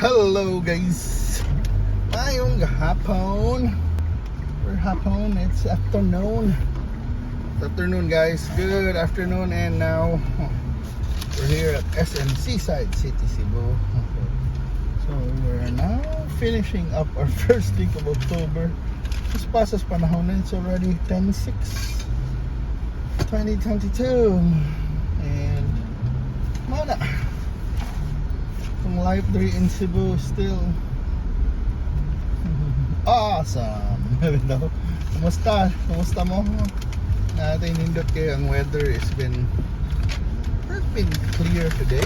Hello, guys! Maayong hapon. We're hapon, it's afternoon. It's afternoon, guys. Good afternoon, and now we're here at SM Seaside City, Cebu. So we're now finishing up our first week of October. Mas pasas panahon na, it's already 10-6 2022 and mao na itong life diri in Cebu, still awesome. No? Kumusta? Kumusta mo? Natin nindot kayo ang weather has been clear today.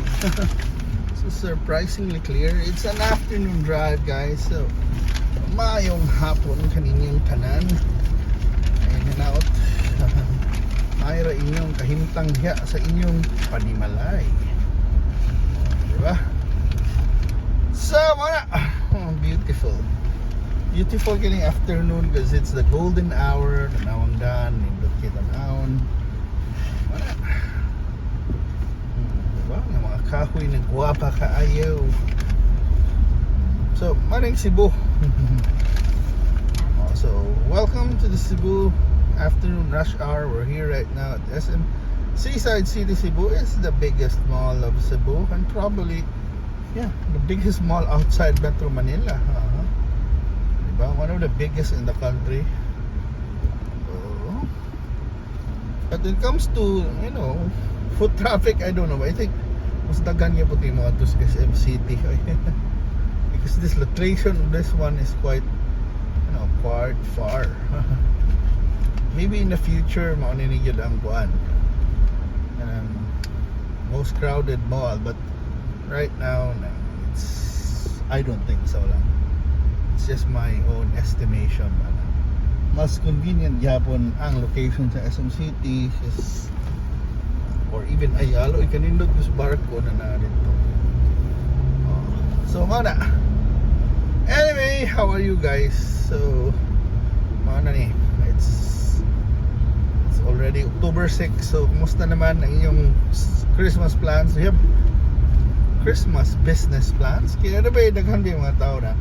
So surprisingly clear. It's an afternoon drive, guys. So maayong hapon kaninyong tanan. Ayun, hinaot maayo ra inyong kahimtang diha sa inyong panimalay. Diba? So, mga oh, beautiful. Beautiful kining afternoon because it's the golden hour. Tanawang daan, nindot kita tanawon. Wala. Diba? Nga mga kahoy na gwapa kaayo. So, maring Cebu. Oh, so, welcome to the Cebu afternoon rush hour. We're here right now at SM Seaside City, Cebu. Is the biggest mall of Cebu and probably, yeah, the biggest mall outside Metro Manila. Diba? One of the biggest in the country. Oh. But when it comes to foot traffic, I don't know. I think mas daghan gyud pud mga to sa SM City. Because this location of this one is quite far. Maybe in the future, mao ni gyud ang kuan. Most crowded mall, but right now, no, it's I don't think so lang. It's just my own estimation ba na. Mas convenient gyapon ang location sa SM City is or even Ayala, ikanindot ko sa barko na na dito. Oh. So mao na. Anyway, how are you guys? So mao na ni. It's already October 6. So kumusta naman ang inyong Christmas plans? Do you have Christmas business plans? Kaya na ba daghan ba yung mga tao na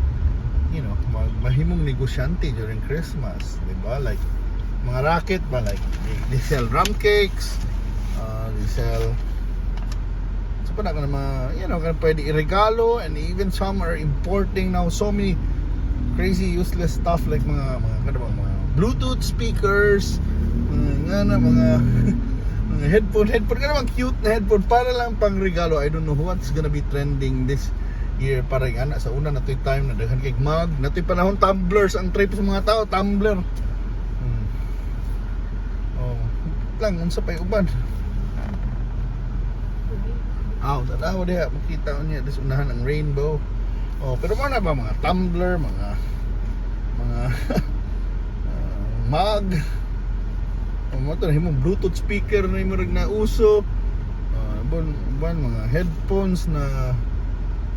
mahimong negosyante during Christmas, di ba? Like mga racket ba, like they sell rum cakes, they sell so pa na mga kanang pwede iregalo, and even some are importing now so many crazy useless stuff like mga ano ba, mga Bluetooth speakers, mga nga na mga headphone kana bang cute na headphone para lang pang regalo. I don't know what's gonna be trending this year. Para yung ana sa una na to'y time na daghan kay mug na to'y panahon, tumblers ang trip sa mga tao, tumbler. Oh, lang unsa pa'y uban. Ah, tanaw diha, makita niya dis unahan ang rainbow. Oh, pero mo na ba mga tumbler, mga mug. Oh, mo to himong Bluetooth speaker na murag na uso. Bon mga headphones na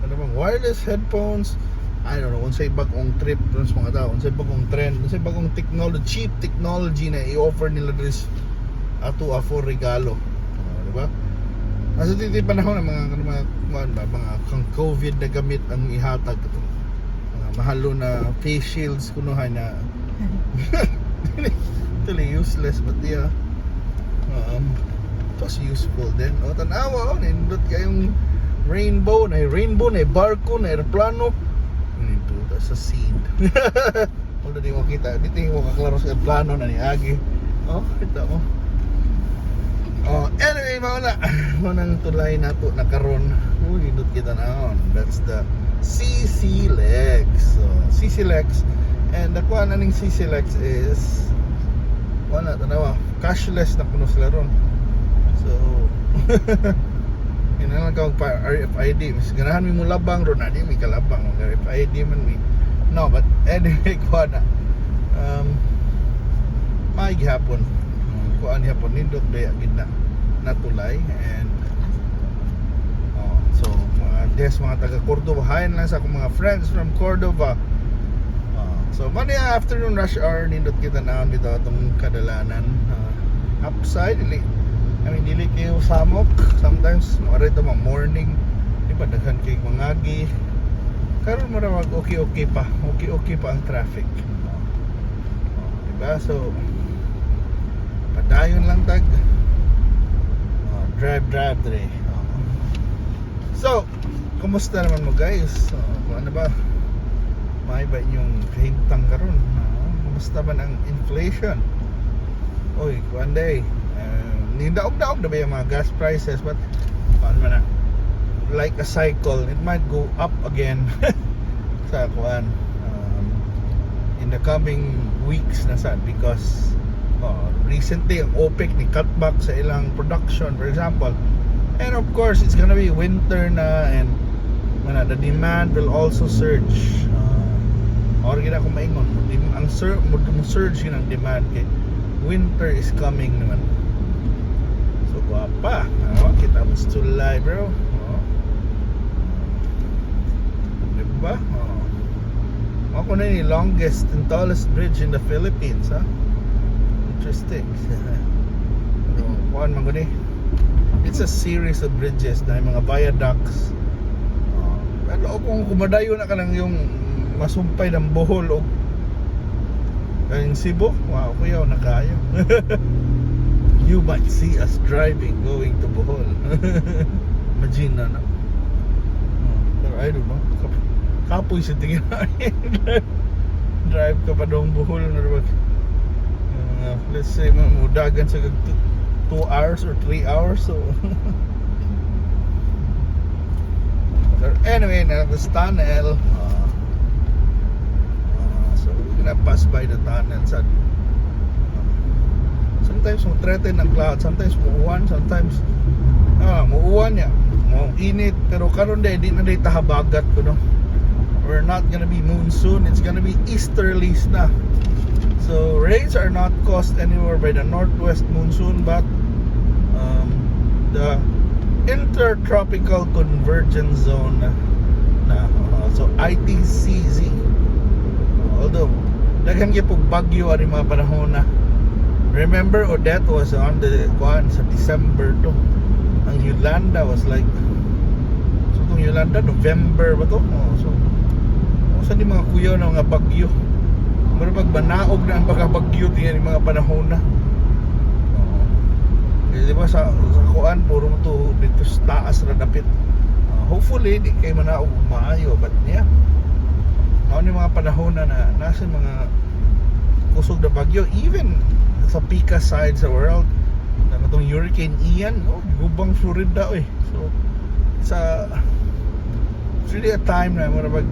ano bang wireless headphones. I don't know unsay bag-ong trip dun sa mga tao, unsay bagong trend, unsay bagong technology, cheap technology na i-offer nila this ato a for regalo. Oh, di ba? Nasa titi panahon ng mga ano ba, mga kang COVID na gamit ang ihatag ito. Mga mahalo na face shields kunuhay na totally useless, but yeah. It was useful din. O tanawa, oh, nindot kayong rainbow, na rainbow, na barko, na aeroplano. Nindot sa scene. Although di mo kita, di mo kaklaro sa aeroplano na ni Agi. Oh, kita mo. Oh, anyway, mao na. Mao nang tulay nato na karon. Uy, nindot kita naon. That's the CC Lex. So, CC Lex. And the kuan aning CC Lex is wala, tanawa, cashless na kuno sila ron. So, yun na lang ka pa RFID. Mas ganahan mi mo labang ron, na di mi kalabang mag RFID man mi. No, but anyway, kuan na. May gihapon. Kuan gihapon, nindot ba gid na natulay and oh, so mga des mga taga Cordova, hi lang sa akong mga friends from Cordova. Oh, so mani ang afternoon rush hour, nindot kita naon dito atong kadalanan. Upside dili, I mean, dili kayo samok. Sometimes mga rito mga morning, di ba daghan kay mangagi. Karon mo mag okay okay pa. Okay okay pa ang traffic. Oh, diba? So padayon lang tag oh, drive drive dre. Oh. So, kumusta naman mo, guys? So, kung ano ba may ba inyong kahimtang karon? Oh, kumusta man ang inflation? Oy, kuan day. Nidaog-daog na ba yung mga gas prices, but paano man na like a cycle, it might go up again sa kuan in the coming weeks na sad because recently ang OPEC ni cut back sa ilang production, for example, and of course it's gonna be winter na and mana, the demand will also surge. Or gina ko maingon mo ang sur mo surge yun ang demand kay winter is coming naman. So guwapa, oh, kita mo sa tulay, bro, oh. Diba, oh. Ako na yung longest and tallest bridge in the Philippines, ha? Interesting. Pero, kuan man gani. It's a series of bridges na yung mga viaducts. Pero kung kumadayo na ka lang yung masumpay ng Bohol o kaning Cebu, wow, kuya, na kayo. You might see us driving going to Bohol. Imagine na na. Oh, pero I don't know. Kapoy sa tingin drive ka pa dong Bohol na ba? Let's say mudagan sa 2 hours or 3 hours, so. Pero anyway, na the tunnel. So we're gonna pass by the tunnel sa sometimes mo threaten ang cloud, sometimes muuwan, sometimes muuwan ya, mo init, pero karon day di na day tahabagat ko, no. We're not gonna be monsoon, it's gonna be easterlies na. So rains are not caused anywhere by the northwest monsoon but the intertropical convergence zone na, so ITCZ. Although daghan gyud pug bagyo ani mga panahon na. Remember, Odette was on the kuan sa December to. Ang Yolanda was like, so itong Yolanda, November ba to? Oh, so oh, sa di mga kuyaw na mga bagyo. Mura pag banaog na ang mga bagyo tingnan yung mga panahon na. Oo. Eh, di ba sa kuan puro mo to dito sa taas na dapit. Hopefully di kay manaog maayo, but yeah. Mao ni mga panahon na, na nasa mga kusog na bagyo even sa pika side sa world na katong Hurricane Ian, oh, gubang Florida eh. So sa it's really a time na mura pag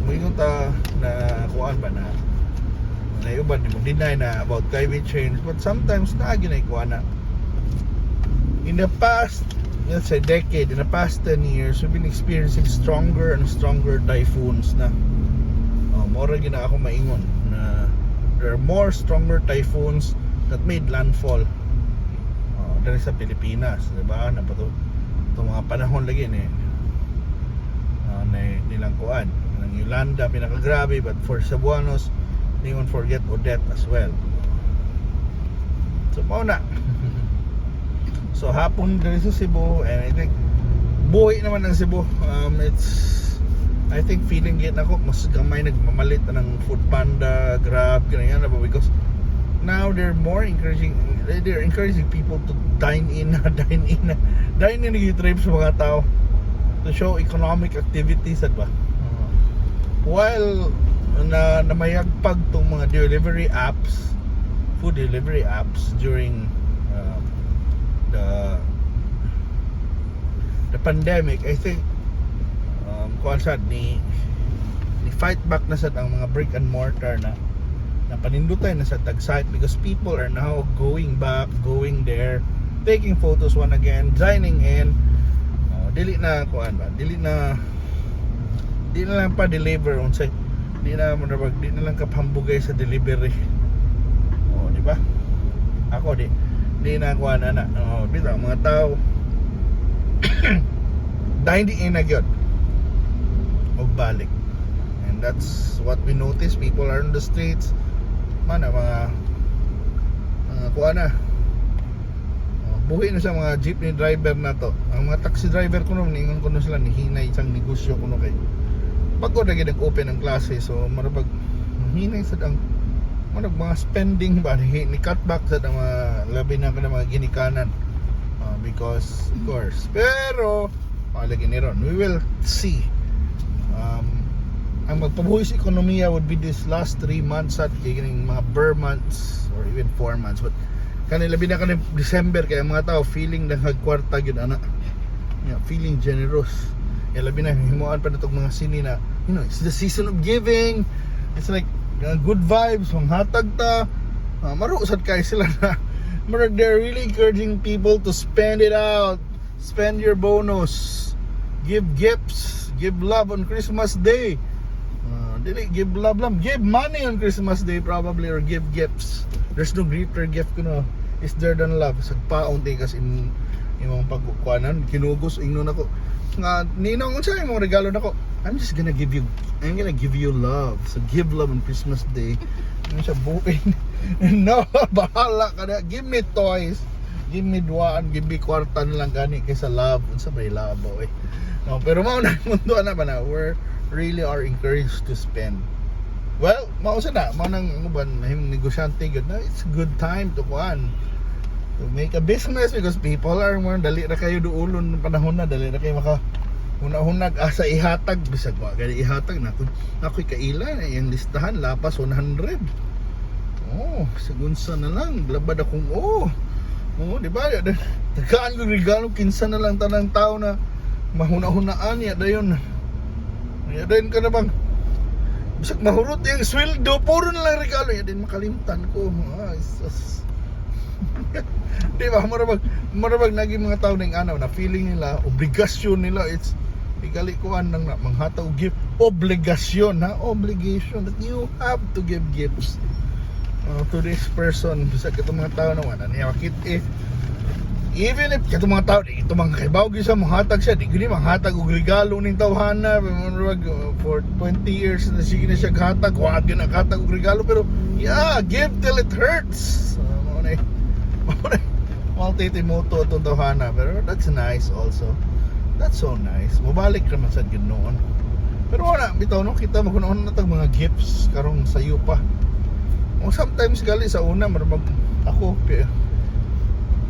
moingon ta na kuan ba na na uban di mo deny na about climate change, but sometimes naa gyud na kuan na in the past, let's say, decade, in the past 10 years, we've been experiencing stronger and stronger typhoons na. Oh, mora gyud na ako maingon na there are more stronger typhoons that made landfall, oh, diri sa Pilipinas, di ba? Na pa to itong mga panahon lagi ni na nilang kuan ng Yolanda pinakagrabe, but for Cebuanos, they won't forget Odette as well. So mao na. So hapon diri sa Cebu and I think buhi naman ang Cebu. It's I think feeling gid nako mas gamay nagmamalit na ng Food Panda, Grab, ganyan na ba, because now they're encouraging people to dine in na, dine in na, dine in na trip sa mga tao to show economic activities at ba, while na namayagpag tong mga delivery apps, food delivery apps during the pandemic, I think kuan sad ni fight back na sad ang mga brick and mortar na napanindutay na sa tag site because people are now going back, going there, taking photos one again, dining in. Oh, dili na kuan ba, dili na di na lang pa deliver unsay di na mo di na lang kapambugay sa delivery. Oh, di ba? Ako di di na kuan ana. Oh, bitaw mga tao dining in na gyud og balik, and that's what we notice. People are on the streets man, ang mga kuan na, mga Buhi na sa mga jeepney driver na to. Ang mga taxi driver kuno, niingon kuno sila nihinay isang negosyo kuno kay bago na gid open ang klase, so marabag hinay sad ang murag mga spending ba ni cut back sa mga labi na kana mga ginikanan. Because of course, pero lagi ni ron, we will see. Ang magpabuhi sa ekonomiya would be this last 3 months at kay kining mga ber months or even 4 months, but kani labi na kani December kay ang mga tao feeling daghang kwarta gyud ana, yeah, feeling generous. Yeah, labi na himuan pa natong mga sini na it's the season of giving. It's like good vibes, manghatag ta. Maro sad kay sila na murag they're really encouraging people to spend it out, spend your bonus, give gifts, give love on Christmas Day. Dili give love lang, give money on Christmas Day probably, or give gifts. There's no greater gift kuno is there than love. Sagpaon tikas in imong pagkukuanan kinugos, ingnon ako nga, "Ninong, unsa imong regalo nako?" I'm gonna give you love. So give love on Christmas Day." Ano siya buin? "No, bahala ka na. Give me toys. Give me duwaan, give me kwarta na lang gani kaysa love." Unsa may love eh? No, pero mao na mundo na ba na we're really are encouraged to spend. Well, mao sa na, mao nang uban mahimong negosyante gud na it's a good time to kuan, to make a business, because people are more dali ra kayo duolon ng panahon na dali ra kayo maka hunahunag asa ihatag, bisag wa gani ihatag na kung ako'y kaila na iyang listahan lapas 100. Oh, sagunsa na lang labad akong, oh, di ba? Tagaan ko regalo, kinsa na lang tanang tao na mahuna-hunaan ya dayon. Ya dayon ka na bang bisag mahurot yung sweldo, puro na lang regalo ya din makalimtan ko. Ah, sus. Di ba, murabag naging mga tao ning ano na feeling nila obligasyon nila, it's igali kuan nang na manghatag og gift, obligasyon ha, obligation that you have to give gifts to this person, bisag itong mga tao na wala niya makit eh. Even if katong mga tao di ito mga kaibaw gyud sa manghatag siya, di gyud ni manghatag og regalo ning tawhana. Murag for 20 years na sige na siya hatag, wa gyud naghatag og regalo, pero yeah, give till it hurts. Mao na multi-moto atong tawhana, pero that's nice also, that's so nice. Mobalik raman sad gyud noon, pero wala bitaw no, kita mo na tag mga gifts karong sayo pa. O sometimes gali sa una marabag ako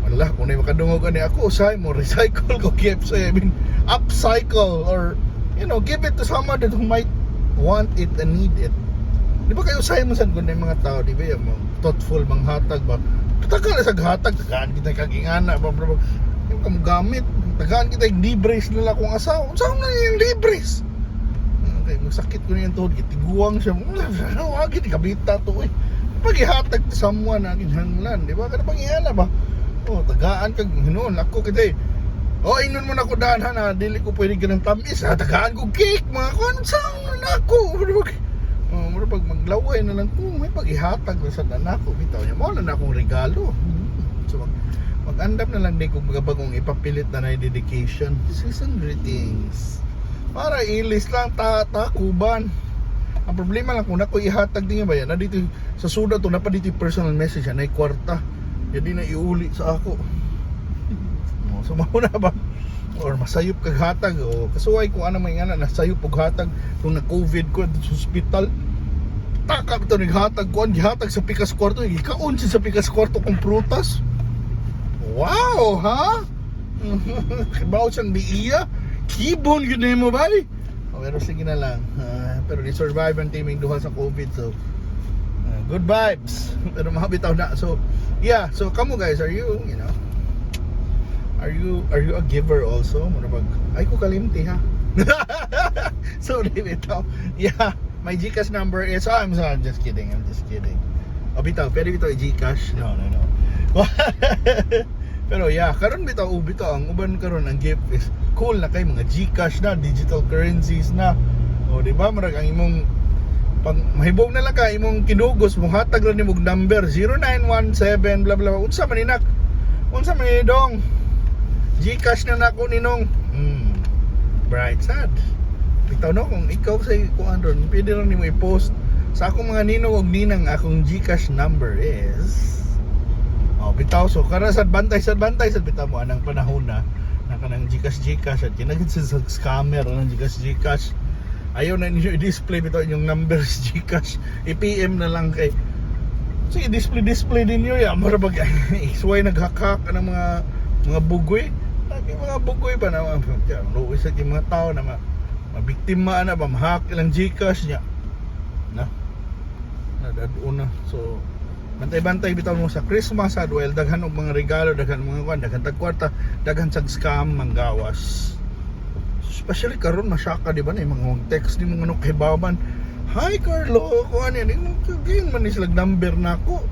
wala kung na makadungog ani ako, usahay mo recycle ko gifts, I mean upcycle, or give it to someone that who might want it and need it. Di ba kayo usahay mo sad kung mga tao, di ba, yung mga thoughtful manghatag ba, tagal na sa hatag, tagaan kita kag ingana ba, bro, yung kamo gamit, tagaan kita yung knee brace nila kung asawa, unsa na yung knee brace? Okay, magsakit ko niyang tuhod, gitiguang siya. Wag gid kabita to eh. Pag-ihatag to someone na kinahanglan, di ba? Kada pag-ihala ba? Oh, tagaan kag hinuon ako kita eh. Oh, ingnon mo na ko daan ha na dili ko pwede ganang tamis ha. Tagaan ko cake mga kuan sa na ako. Murag, oh, murag pag maglaway na lang ko, may pag-ihatag na sa anak ko. Bitaw niya, mo na akong regalo. So mag-andam na lang din kung mga bagong ipapilit na na dedication. Season greetings. Para ilis lang ta takuban. Ang problema lang kung nako ihatag din ba yan, na dito sa suda to na pa dito yung personal message na kwarta. Jadi na iuli sa ako. Oh, so mao na ba? Or masayop kag hatag o kasuway kung ano may nga na nasayop og hatag kung na COVID ko sa ospital. Taka to naghatag ko, gihatag sa pikas kwarto, gikaon siya sa pikas kwarto kong prutas. Wow, ha? Kibaw siyang diiya. Kibon gyud nimo bay. Oh, pero sige na lang. Ah, pero ni survive ang teaming duha sa COVID, so good vibes. Pero mga na. So yeah, so kamo guys, are you, you know, are you a giver also? Mura pag ay ko kalimti ha. So di bitaw. Yeah, my GCash number is, oh, I'm sorry, I'm just kidding. I'm just kidding. O bitaw, pwede bitaw i-GCash? No. Pero yeah, karon bitaw, oh, bitaw ang uban karon ang gift is cool na kay mga GCash na, digital currencies na. O di ba murag ang imong pag mahibong na lang ka imong kinugos mo, hatag ra nimo og number 0917 blah blah. Unsa man inak? Unsa man ni dong? GCash na nako ninong. Bright sad. Bitaw no, kung ikaw sa kuan ron, pwede ra nimo i-post sa akong mga ninong og ninang, akong GCash number is. Oh, Bitaw, so karon sad bantay sad bitaw mo anang panahon na na kanang GCash GCash at kinagid sa scammer anang GCash GCash. Ayaw na ninyo i-display bitaw inyong numbers GCash. I-PM na lang kay sige display display ninyo ya mura bag isway naghakak ang mga bugoy. Lagi mga bugoy ba na mga luoy sa mga tao na mabiktima na ba ma-hack ilang GCash niya na nadaduna. So bantay-bantay bitaw mo sa Christmas sad well daghan og mga regalo, daghan mga kwan, daghan tag kwarta, daghan sag scam manggawas. Especially karon masyaka, di ba, na yung mga text ni mga ano kay baban, "Hi Carlo," kuan yan gayon man ni sila number nako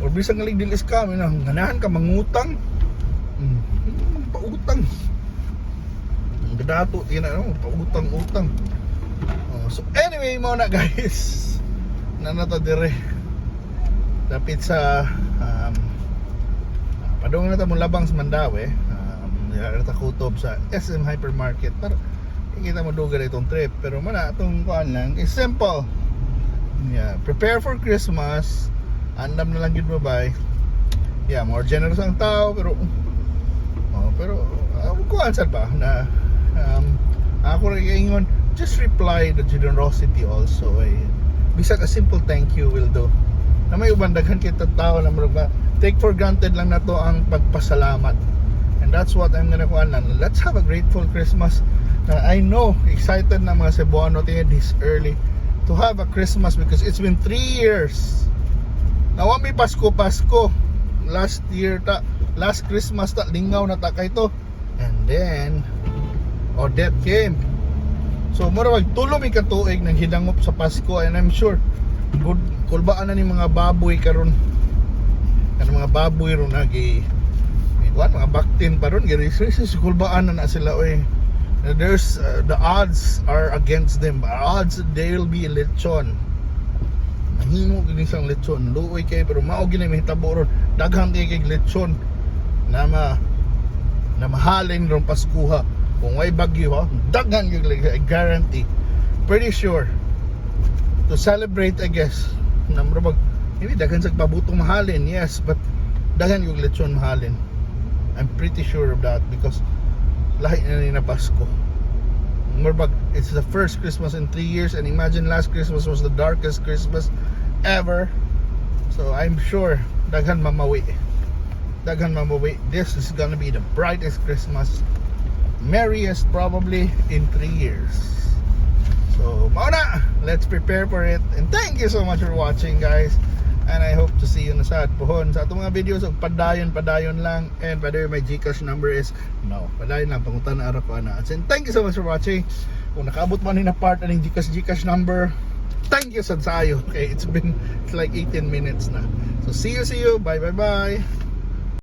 or bisan nga dili scam na ganahan ka mangutang, pautang. Ang gadato tina no pautang-utang. Oh, so anyway, mao na guys, na nato dire dapit sa padung na ta mo labang sa Mandaue, dira ta kutob sa SM Hypermarket para kita mo duga itong trip. Pero mana atong kuan lang is simple, yeah, prepare for Christmas. Andam na lang gyud mo bay. Yeah, more generous ang tao, pero oh, pero kuan sad ba na ako rin ingon, just reply the generosity also eh. Bisag a simple thank you will do. Na may uban daghan kita tao na murag ba take for granted lang nato ang pagpasalamat, and that's what I'm gonna kuan lang. Let's have a grateful Christmas. I know excited na mga Cebuano tingin this early to have a Christmas because it's been 3 years na wa may Pasko Pasko. Last year ta, last Christmas ta, lingaw na ta kay to, and then Odette came. So mura wag tulo mi ka tuig nang hidangop sa Pasko, and I'm sure good kulbaan na ni mga baboy karon, kanang mga baboy ron nagi kuan mga baktin pa ron giri sa kulbaan na na sila oy. There's the odds are against them. Odds they'll be lechon. Mahimo gini siyang lechon, luoy kay, pero mao gini mahitabo ron, daghan kay kay lechon na ma na mahalin ron Paskuha kung may bagyo ha, daghan gyud, like, I guarantee, pretty sure to celebrate, I guess, na murag maybe daghan sa pabutong mahalin, yes, but daghan yung lechon mahalin. I'm pretty sure of that because lahi na ni na Pasko. Murag it's the first Christmas in 3 years, and imagine last Christmas was the darkest Christmas ever. So I'm sure daghan mamawi, daghan mamawi. This is gonna be the brightest Christmas, merriest probably in 3 years. So mao na, let's prepare for it, and thank you so much for watching, guys, and I hope to see you na sad pohon sa atong mga videos ug padayon padayon lang. And by the way, my GCash number is no, padayon lang, pangutan na ara ko ana. And thank you so much for watching. Kung nakaabot man ni na part aning GCash GCash number, thank you sad sayo. Okay, it's like 18 minutes na. So see you, see you, bye bye bye.